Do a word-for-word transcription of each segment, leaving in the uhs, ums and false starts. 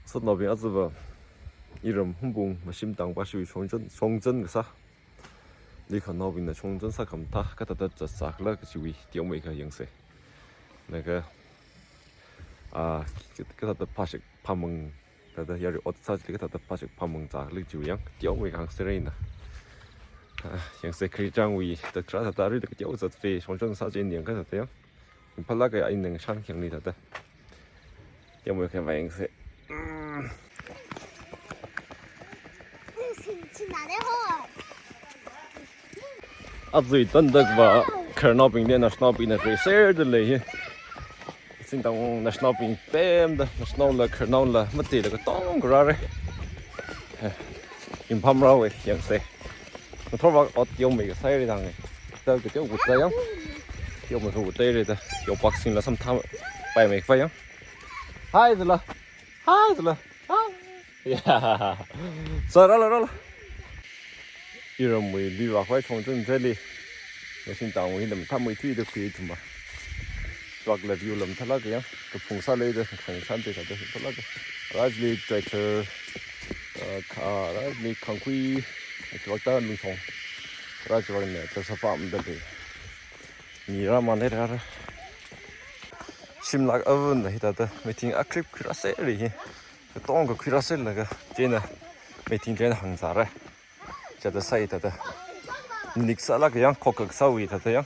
Sotnaobing, aja va iram Hungpung Mashim Tangpashiwui shongzan, shongzan kasā. Leikhannaobingna shongzan sākhamathā kathāda zatsākhala kajiwui teomeikha yangsa. Laga, ah, kathāda phāshek phāmang, thāda yarui ot sā chili kathāda phāshek phāmang zatsākhala kajiwui yang teomeikha hāngserra ina. Ah, yangsa kharichangwui, thāda kharā thāda aruida kateo zatva shongzan sā chieina yangkha thāda yang. Phālāka, ina ngashan khayangli thāda. Teomeikha vāyangsa. Ajawui tandak va khararnaobing le naoshinaobingna reiserda lei hi. Singtang naoshinaobing pemda, naoshinaola khararnaola mati da katong kharāra. Yinpham rāhaowa, yangsa. Ngathorvak ot teomeikha sāhaira dang. Thāda kateo kutsa yang. Teomeikha kuthaira da. Yopaksingla samtha paimei khavai yang. Hi, zala. Hi, zala. Hi. Ya. Sā, rālu, rālu. Iramwui luivak khavai shongzan chili. Mashim Tangwui lam thamwui thuida khuithuma. Chivakla view lam thalāka yang. Kaphung sāleida khangsan te thāda thalāka. Rāchili tractor, uh, kha, rāchili khangkhui, chivakta lungshong. Rā chivakna tasa farm da lei. Mi rāmānhaira. Shimlak avun da hithāda meeting akrip khuirāserra hi. Katongkha khuirāserlaga chieina meeting chieina hāngzāra. Chithāda sāi thāda. Nik sālāka yang, khokak sāwui thāda yang.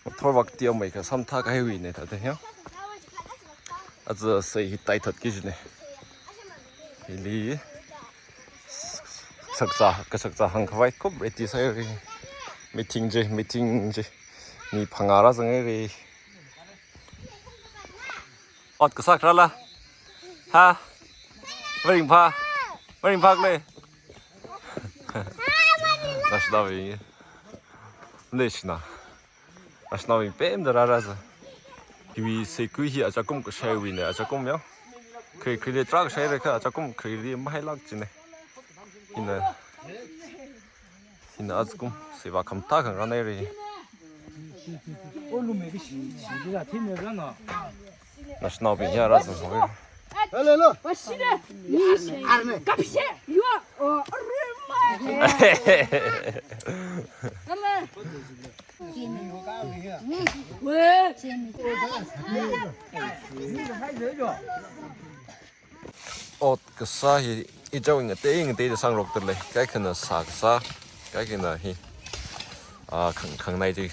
Ngathorvak teomeikha samtha kahaiwuina thāda yang. Aja sāi hi taithat kajina. Hili shakzā, kashakzā hāngkhavai kup ready sāhaira. Meeting chi, meeting chi. Mi phangā rāzanghaira. Ot kasā kharāla? Ha? Maringphā? Maringphā khala? Naoshinaobing. Leishina. Naoshinaobing pemda rāra za. Hiwui seikui hi achakum kashaiwuina, achakum yang. Khare khareli tarākha shaira kha, achakum khareli mahailāk china. Ina, ina achakum seiva khamathā khangarān haira. Naoshinaobing ya rāzanghaowa. Hello, hello. Ot kasā hi ichao ngatei ngateida sāngarokta lei. Kaikhana sā kasā, kaikhana hi, ah, khang, khangnai chi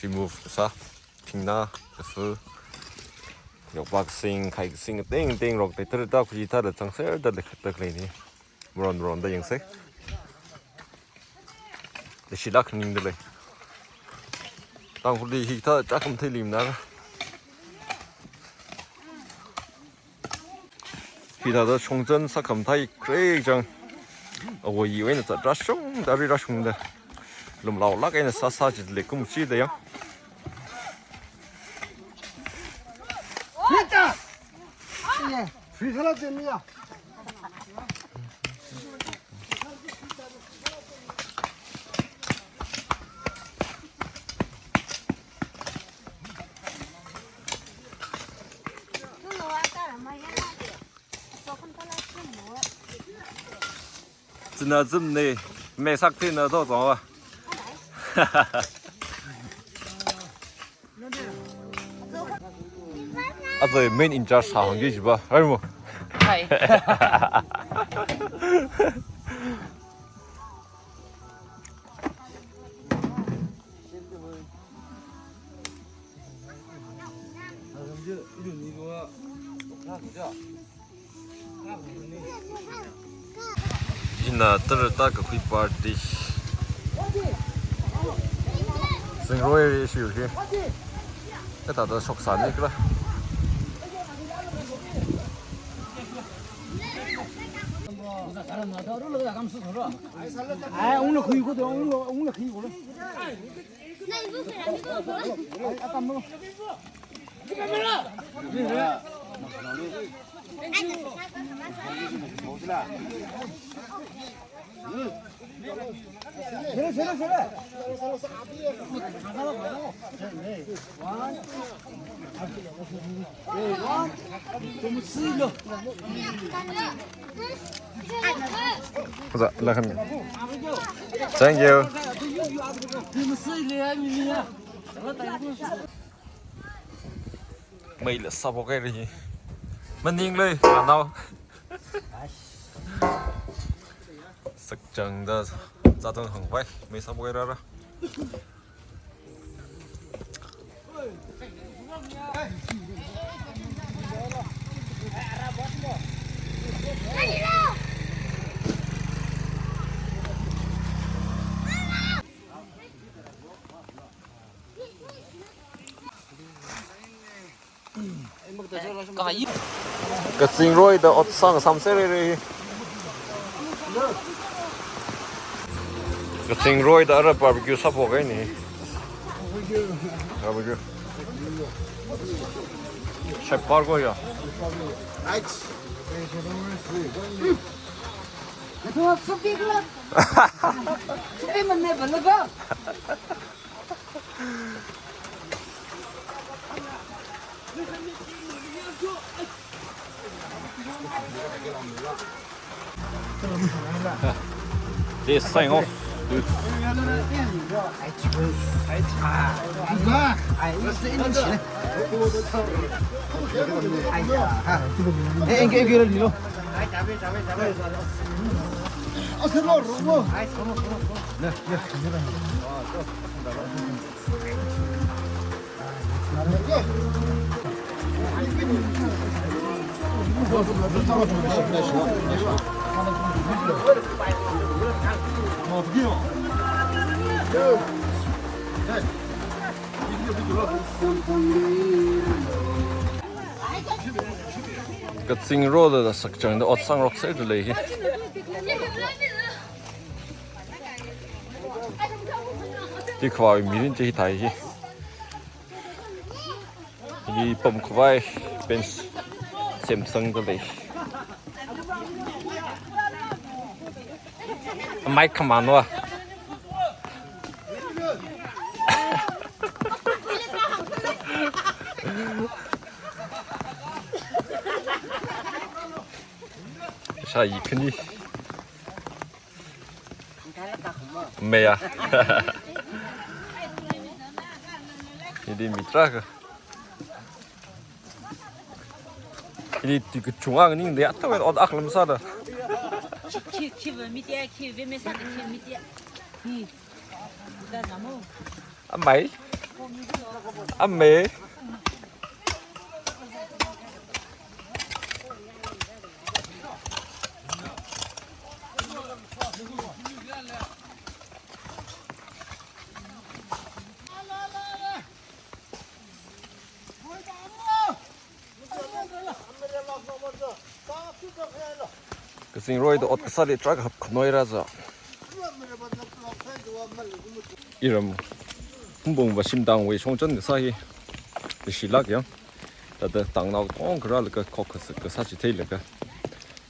remove kasā. Thingna, kafu, yopaksing, khaikasing, teng teng rokta, tara ta khuji thāda zangserda leikhatak leina. Maron maronda yangsa. Leishilāk ningda lei. Tangkhulli hithā chakam theilimna. Hithāda shongzan sākhamathā hi kharei chang. Awui eina zat rāshungda, ri rāshungda. Lumlaolāk eina sāsā chili kum chida yang. Free salad demiya. China chimne, me sak thina to zong wa. Aja main in charge sa hangge jiba, hai mo. Hai. Ina tara ta kakhui party. Zingroi ri shiu hi. Kathāda shoksāni kala. Ai, ungna khui ko, ungna, ungna khui ko. Thank you. Meila sāphok haira hi. Maninglui, nganao. Sakchangda chātang hāngpai, mei sāphok hairara. Kazing roida ot sāngasam serrei. Kazing roida ara barbecue sāphok haini. Barbecue. Chef par ko ya. This thing off, dude. Kazing roda sakchangda ot sāngarok serda lei hi. Tikhavā mirin chi thai hi. Hi pamkhavai bench semsangda lei. Mai khamanwa. Sha yi khani. Mei ya. Hili mi tarākha. Hili tui kachungkha nganingda ya, thawet ot akha lam sāda. Khi, khi va mi tia, khi ve me sāda, khi mi tia. Hi. Da zamo. Amei. Amei. Kazing roida ot kasāli tarākha hapkhanoira za. Iram Hungpung va shimtangwui shongzan kasā hi leishilāk ya. Thāda tangnao tongkha rālaga khok kasā, kasā chitheilaga,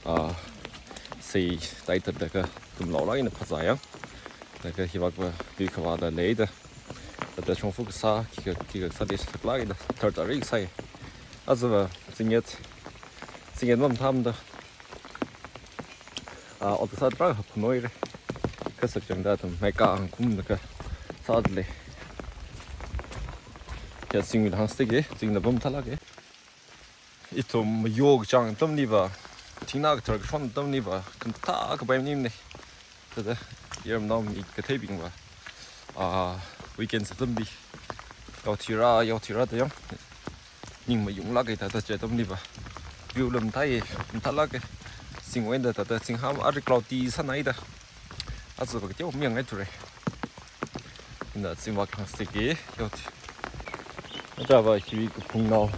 ah, sei taithatlaga tumlaolāk eina phazā ya. Laga hivak va tui khavāda leida. Thāda shongfa kasā, khikha, khikha kasāli saklāk eina thartari kasā ya. Aja va zingyat, zingyat mamthamda. Ah, ot kasā tarākha hapkhanoira. Kha sakchangda atam maikā hāngkhumda kasāda lei. Ya, zingwui hāngsa ke, zingna pamthālāka. Ithum mayo kachāng atamli va, thingna kathar kashon atamli va, khamathā kapai maningmana. Thāda, iramnao mi katheibing va, ah, weekend atamli yaothira, yaothira da yang. Ning mayunglāka thāda chi atamli va. View lam thai, mathālāka. Zingwui eina thāda zingham ari cloudy sānaida. Aja va kateokha mayanghaithura. Ina zingvak hāngsa ke, yaothi. Aja va hiwui kaphungnao.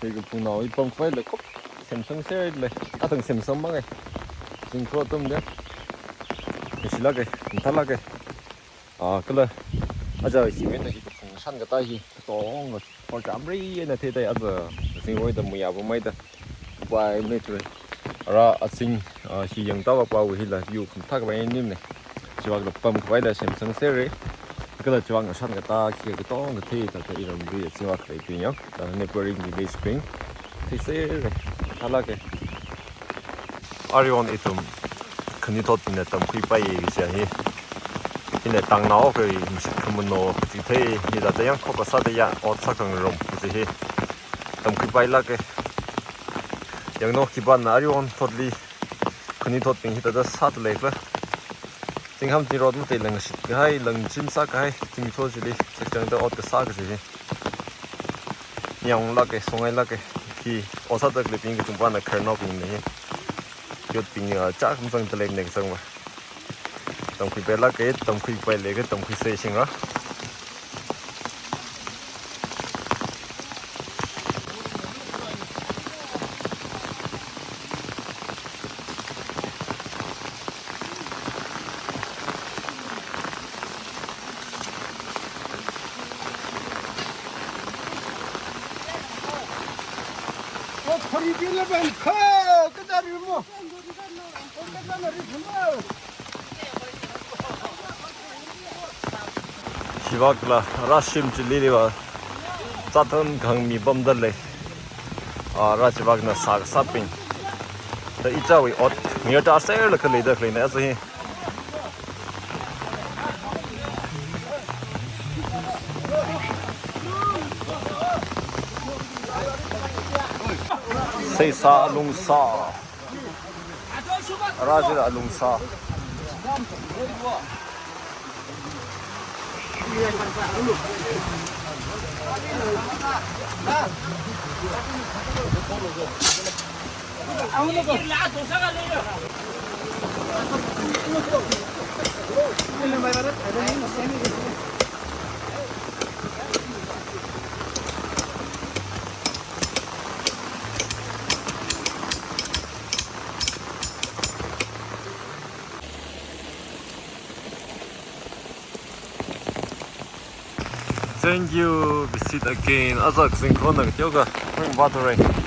Hiwui kaphungnao, hi pamkhavaila khup semsangserda lei. Athang semsang mangai. Zingkhro atamda. Leishilāka, mathālāka. Ah, kala, aja hiwui eina hi kaphung shan katā hi, katong, porchamri eina theithai aja, zingwui eina muiya pamhaida, pai mane ture. Ara azing, ah, hi yangtāvāpāwui hila view khamathā khavai maningmana. Chivākla pamkhavaila semsangserra. Kala chivākna shānkatā khikha katonga kathei thāda iramli chivākla iping yang. Thāda neighboring village bing. Theiserra. Thālāka. Aruihon ithum khanuithotbingna tamkhuipaiya kaji hi. Hina tangnao kha mashit khamano kaji thei, hithāda yangkhokkha sāda ya ot sākhangarum kaji hi tamkhuipailāka. Yanglu, khipāna aruihon thotli khanuithotbing hithāda sāda leikhala. Zingham zingrot mateila ngashit kahai, langchin sākahai, zingcho chili chakchangda ot kasā kaji hi. Yanglāka, songailāka, hi ot sāda khaleibing katongpana khararnaobingna hi. Youthbing, ah, chak mazangda leimana kachangva. Tamkhuipailāka, tamkhuipai leiakha tamkhuisa shingra. Chivākla rāshim chilili va, zāthon khangmi pamda lei. Ah, ara chivākna sākasābing. Thāda ichāwui ot ngayurda serlaga leida khaleina aja hi. Seisā alungsā. Ara chila alungsā. Thank you, visit again. Aja kazing khona kateokha ringvāthura.